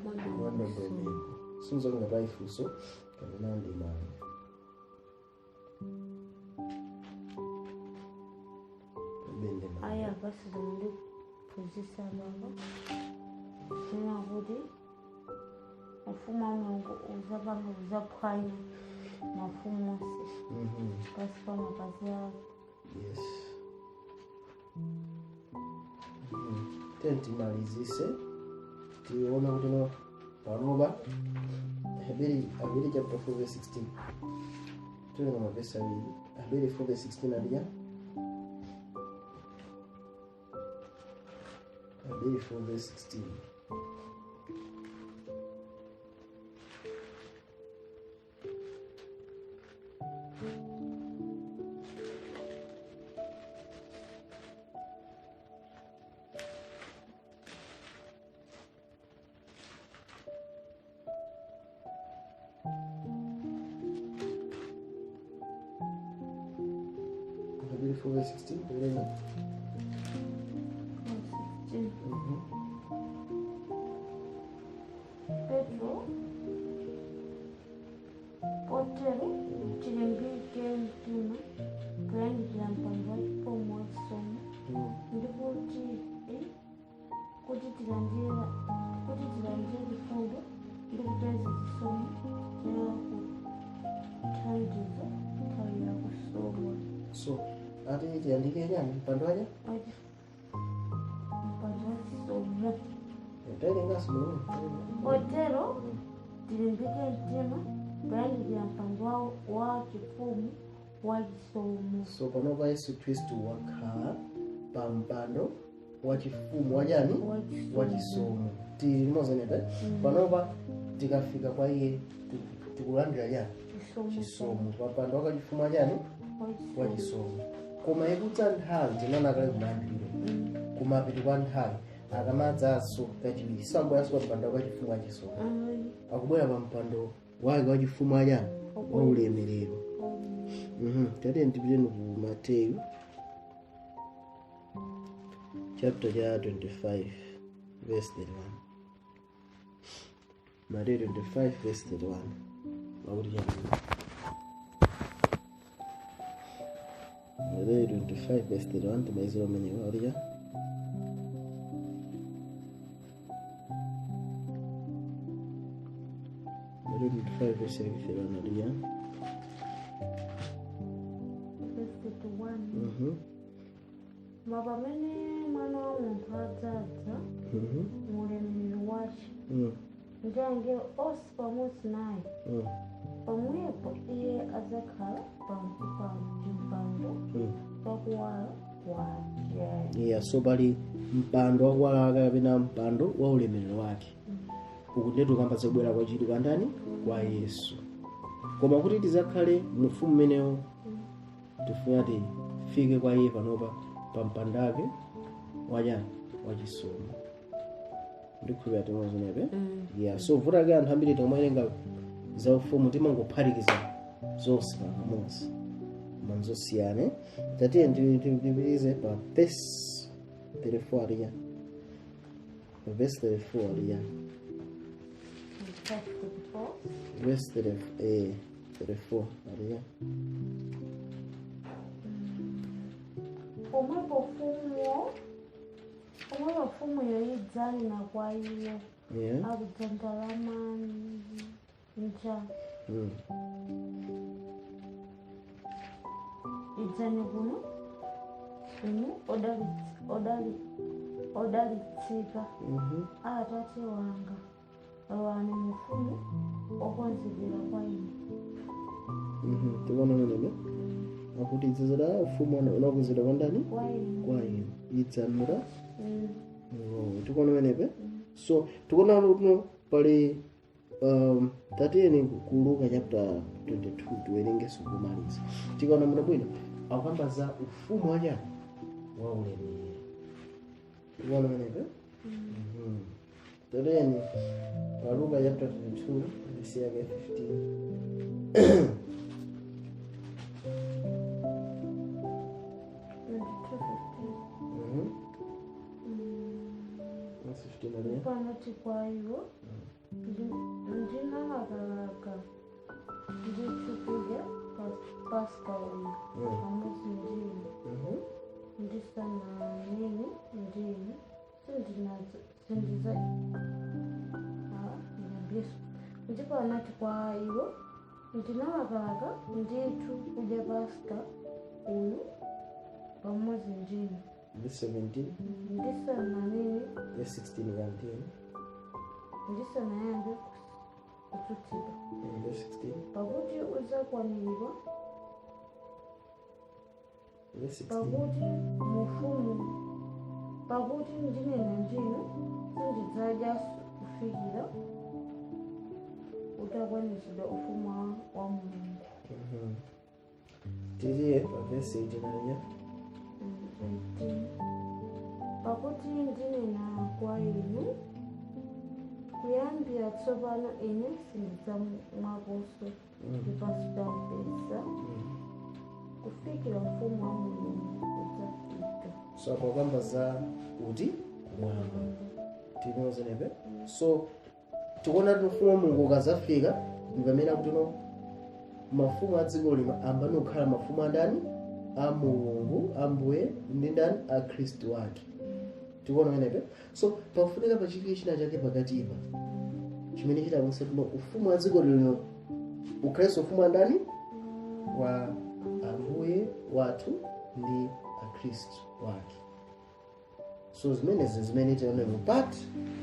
Mwandondomeko. Sinzolinga paifunso kapena ndimanga. Bende. Aya, basi zimundiphunzitsa baba sina kuti ufumu wa Mulungu uzapanga, uzaphwanya mafumu onse pasi pa mapazi ake. Yes. Teni timalizise, tiona kuti no, panopa Heberi chapter 4 verse 16, tiona mavesi awiri. Heberi 4 verse 16 adija. Heberi 4 verse 16. Heberi 4 verse 16, kuwerenga. 16. Petro, potero tilimbike mtima kuyandikira mpando wa chifumu wa chisomo ndi kuti tilandire chifundo ndi kupeza chisomo chakuthandiza nthawi yakusowa. So ati tiyandike chani? Mpando wacha? Mpando wa chisomo. Tawerenganso muno. Potero tilimbike mtima kuyandikira mpando wa chifumu wa chisomo. So panopa Yesu Khristu wakhala pa mpando wa chifumu wachani? Wa chisomo. Tili limodzi? Panopa tikafika kwa iye tikulandira chani? Chisomo. Chisomo pa mpando waka chifumu wachani? Wa chisomo. Koma ikudza nthawi, tinana kale kumayambiriro, kumapeto kwa nthawi, akamadzaso kachiwiri, sabweranso pa mpando waka chifumu wa chisomo, akubwera pa mpando wake wa chifumu wachani? Wa ulemerero. Tate ndipiteni ku Mateyu chapter cha 25 verse 31. Mateyu 25 verse 31 wakuti chani? Mateyu 25 verse 31, timalizira umenewo. Wakuti chani? Mateyu 25 verse 31 wakuti chani? Verse 31. Koma pamene Mwana wa munthu adzadza mu ulemerero wace ndi angelo onse pamodzi naye, pamwepo iye adzakhala pa chimpando chakuwala kwake. Yeah, so pali mpando wakuwala wake kapena mpando wa ulemerero wake. Uku ndiye tikamba zakubwera kwachiri kwa ndani? Kwa Yesu. Koma kuti tizakhale mu ufumu umenewo, tifuna tifike kwa iye panopa pa mpando wake wachani? Wachisomo. Ndikhulupirira timozenepe. Yeah, so vuto lake anthu ambiri tikamawerenga za ufumu timangophatikiza zonse pamodzi, koma nzosiyana. Tatiye tipitirize pa verse 34 aliya, pa verse 34 aliya. Verse 34. Verse 30, 34 aliya. Pomwepo mfumuyo idzanena kwa iwo akudzanja lamanja, "Idzani kuno inu odalitsika a Atate wanga, lowani mufumu okonzedwera kwa inu." Tikuona menene akuti idzazada ufumu unakonzedwa kwa ndani? Kwa inu. Kwa inu idzanira. Oh, tikuona menepe. So tikuona kuti pali tatiyeni ku Luka chapter 22 tiwerengeso kumaliza. Tikaona muno bwino akukamba za ufumu wachani? Wa ulemerero. Tikuona menepe. Tatiyeni pa Luka chapter 22 verse yake 15. 22:15. Verse 15 aliya. Ndipo anati kwa iwo, "Ndinalakalaka ndithu kudya Paska uyu pamodzi ndi inu ndisananene ndi inu sindiza." Ah, ndiyambiso. Ndipo anati kwa iwo, "Ndinalakalaka ndithu kudya Paska uyu pamodzi ndi inu Verse 17. ndisananene Verse 16 kantini. ndisanayambe kutsutsidwa." Verse 16. Pakuti udzakwaniridwa Verse 16. Pakuti mufumu, pakuti ndinena ndinu, sindidzadyanso kufikira utakwaniritsidwa ufumu wa Mulungu. Tiliye pa verse 18 aliya. 18. Pakuti ndinena kwa inu, kuyambira tsopano ine sindidzamwakonso chipatso cha mpesa kufikira ufumu wa Mulungu udzafika. So apo akamba za uti? Kumwamba. Tinozenepe. So tikuona kuti ufumu wa Mulungu ukazafika ndi pamene akuti no, mafumu a dziko lino ambani kukhala mafumu andani? A Mulungu, Ambuye ndi ndani? A Khristu wake. Tikuona pamenepe. So pafunika pachitike china chake pakatipa chimene chitakonse kuti ufumu wa dziko lino ukhalenso ufumu wa ndani? Wa Ambuye wathu ndi Akhristu wake. So zimenezi zimene tione mu part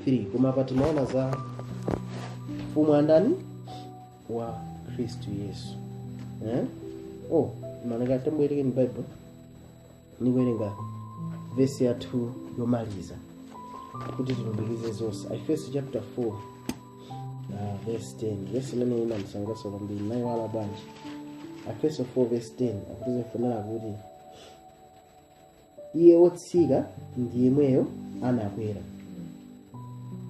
3, koma apa timaona za ufumu wa ndani? Wa Khristu Yesu, eh? Oh, manaka tambuyerekeni Bible, nikuwerenga vesi yathu yomaliza kuti tilumbirize zonse. Efeso chapter 4 verse 10, verse imene inamsangalatsa kwambiri, nayiwala bwanji? Efeso 4 verse 10 akutizifunira kuti iye wotsika ndi yemweyo anakwera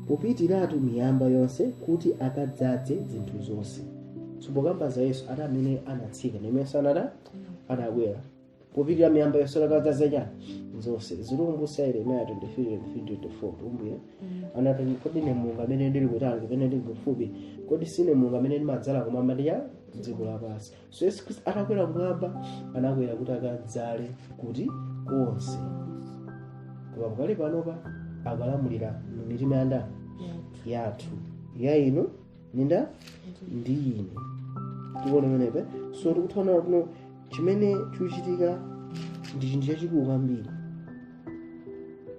kupitiratu miyamba yonse kuti akadzaze zinthu zonse. So pokamba za Yesu ati amene anatsika ndimenso anata anakwera popitira miyamba yonse akadzaze chani? Zonse. Zilumbusa Yeremiya 23 23 24, tikumbukira anati, "Kodi ine Mulungu amene ndili kutali kapena ndili kufupi? Kodi sine Mulungu amene ndimadzala kumwamba ndi ya dziko lapansi?" So Yesu Khristu atakwera kumwamba anakwera kuti akadzale kuti? Konse. Koma pakali panopa akalamulira mitima ya ndani? Yathu, ya inu ninda ndi ine. Tikuona pamenepe. So tikuthaona kuno chimene chikuchitika ndi chinthu chachikulu kwambiri,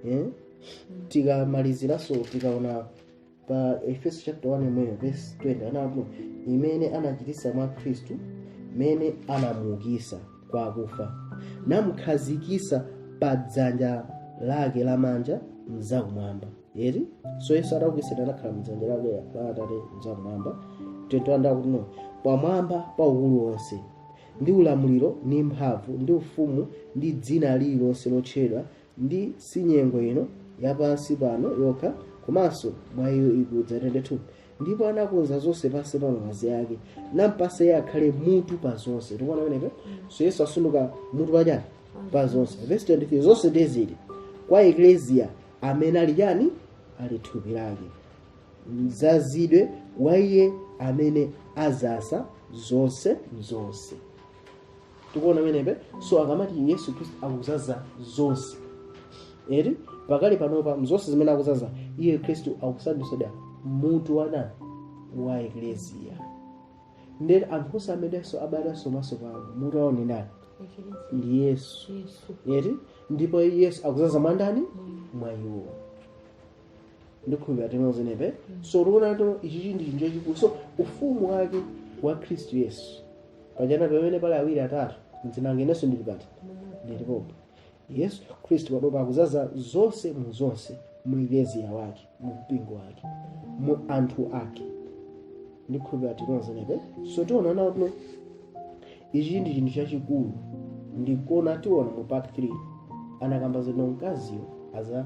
eh? Tikamaliziranso tikaona pa Efeso chapter 1 imweyo verse 20 anati imene anachitisa mwa Khristu mene anamuukisa kwa akufa namukhazikisa pa dzanja lake lamanja mzakumwamba, eti? So Yesu ataukitsidwa anakhala mdzanja lake la Atate mzakumwamba. 21 ndakuti no, pamwamba pa ukulu wonse ndi ulamuliro ndi mphamvu ndi ufumu ndi dzina lililonse lotchedwa, ndi sinyengo ino yapansi pano yokha, komanso mwa iyo ikudza. 22 Ndipo anakonza zonse pansi pa mapazi ake, nampasa iye akhale mutu pa zonse. Tikuona pamenepo? So Yesu asunduka mutu pachani? Pa zonse. Verse 23: zonse ndezili kwa eklesia, amene ali chani? Ali thupi lake, mzazidwe wa iye amene azasa zonse mzonse. Tikuona pamenepe? So akamati Yesu Khristu akuzaza zonse, eti, pakali panopa mzonse zimene akuzaza iye, Khristu akusandutsidwa mutu wa nani? Wa eklesia. Ndeti anthu onse amenenso abadanso maso pano, mutu wawo ndi ndani? Ndi Yesu. Yesu. Eti, ndipo Yesu akuzaza mwa ndani? Mwa iwo. Ndikhulupirira tinozenepe. So tikuona to ichichi ndi chinthu chachikulu. So ufumu wake wa Khristu Yesu pachana, pamene pali awiri atatu mdzinanga, inenso ndili pati? Ndilipopo. Yesu Khristu panopa akuzaza zonse mu zonse, mu eklesia wake, mu mpingo wake, mu anthu ake. Ndikhulupirira tinozenepe. So tiona nawo tino ichi ndi chinthu chachikulu. Ndikuona tiona mu part 3 anakamba zino mkaziyo aza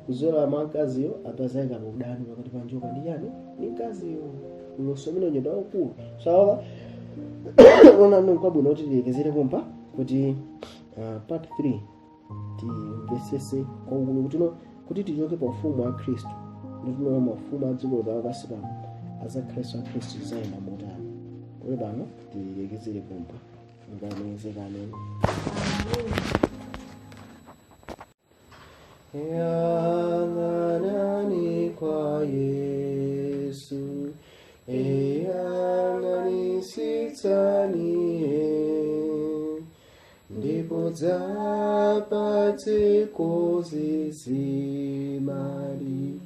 kuzola mwa mkaziyo apazayika pa udani pakati pa njoka ndi chani? Ndi mkaziyo. Ulosi umene uja waukulu. Sawa, ona nkwabwino kuti tilekezere pompa kuti part 3 timvesese kwaukulu kuti no kuti tichoke pa ufumu wa Khristu nditino mafumu a dziko lapansi pano azakhalenso a Khristu, zayenda motani. Kuti pano tilekezere pompa. Ngamwezeka. Amene. Amen. Yang'anani kwa Yesu, eyang'anisitsani, ndipo dzapatse zizimali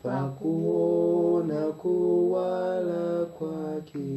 pakuona kuwala kwake.